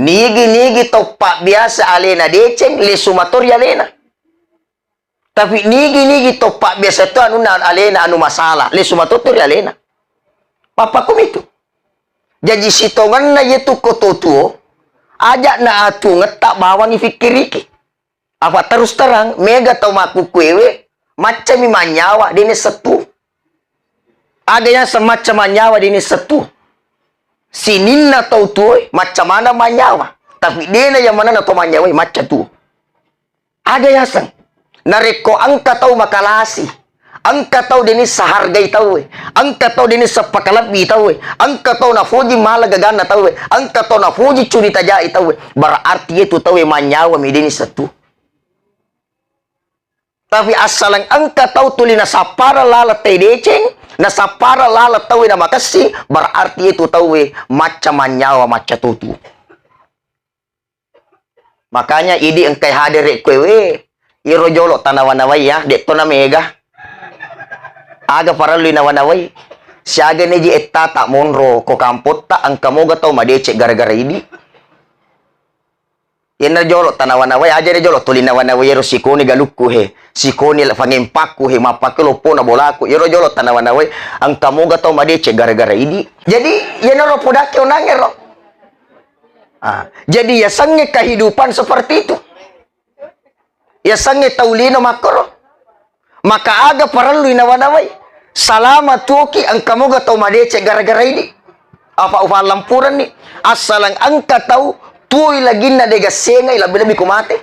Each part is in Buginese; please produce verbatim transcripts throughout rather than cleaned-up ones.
Nigi-nigi tau pabbiasa alena deceng, lesu mato ri alena. Tapi nigi-nigi tau pabbiasa to anunna alena anu masalah, lesu mato tu ri alena. Pappakkumitu. Jaji sitongenna yetu ko to tuo, aja na atungetta bawang ifikkiriki. Apa terus terang, mega tau makkukkuewe, maccami manyawa, dene settu. Aga yaseng macca manyawa, dene settu. Sininna tau tuoe, macca maneng manyawa. Tapi dena yang manana to manyawa, macca tuo. Aga yaseng. Narekko engka tau makalasi, engka tau deni sahargai tauwe, engka tau deni seppakalebbi tauwe, engka tau nafuji mala gaganna tauwe, engka tau nafuji curi tajai tauwe, berarti yetu tauwe manyawa mi deni settu. Tapi assaleng engka tau tuli nasappareng laleng tai deceng, nasappareng laleng tauwe namakessing, berarti yetu tauwe macca manyawa, macca totu. Makanya idi engkai hadere kuewe, iyaro jolo tanawa-nawai ya, de to na mega. Aga parellu nawa-nawai? Siaga neji ettata monro ko kampotta, engka moga tau madeceng gara-gara idi. Yenna jolo tanawa-nawai, aja de jolo tuli nawa-nawai ero sikoni galukku he, sikoni la-, fangempakku he, mappake loppona bolaku, iyaro jolo tanawa-nawai, engka moga tau madeceng gara-gara idi. Jadi, yenaro podake onangero. Ah, jadi yasengnge kehidupan seperti itu. Yasengnge tau lino makkoro. Maka aga parellui nawa-nawai? Salama tuoki engka moga tau madeceng gara-gara idi. Apa ufallampurenni? Assaleng engka tau tuoi laginna dega sengai lebbi-lebbi ko mate.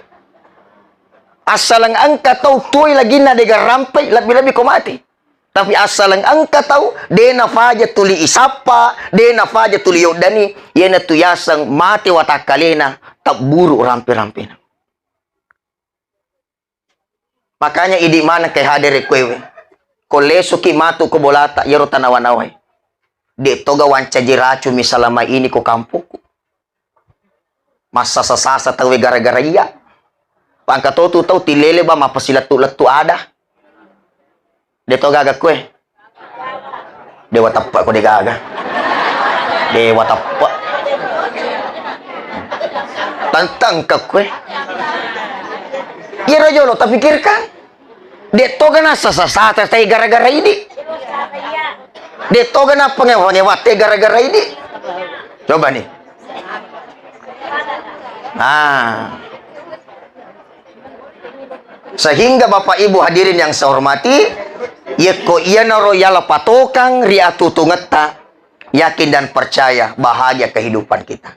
Assaleng engka tau tuoi laginna dega rampai lebbi-lebbi ko mate. Tapi assaleng engka tau, de nafaja tuli isappa, de nafaja tuli yoddani, iyanatu yaseng mate watakkalena, tabburu rampe-rampena. Makanya idi maneng kai hadere kuewe. Ko lesuki matu ko bolata, iyaro tanawa-nawai. De toga wancaji racun mi salama ini ko kampokku. Massasa-sasa tauwe gara-gara iya. Pangka totu tau tilele ba mappasilettu-lettu ada. De to gaga kue. Dewa teppe ko de gaga. Dewa teppe. Tantang ke kue. Iyaro jolo tapikirkan. De toga nassasa-sasa tai gara-gara idi. De toga nappangewa-ngewa te gara-gara idi. Coba nih. Nah. Sehingga Bapak Ibu hadirin yang saya hormati, yekko iyanaro yala patokang ri atutungetta, yakin dan percaya bahagia kehidupan kita.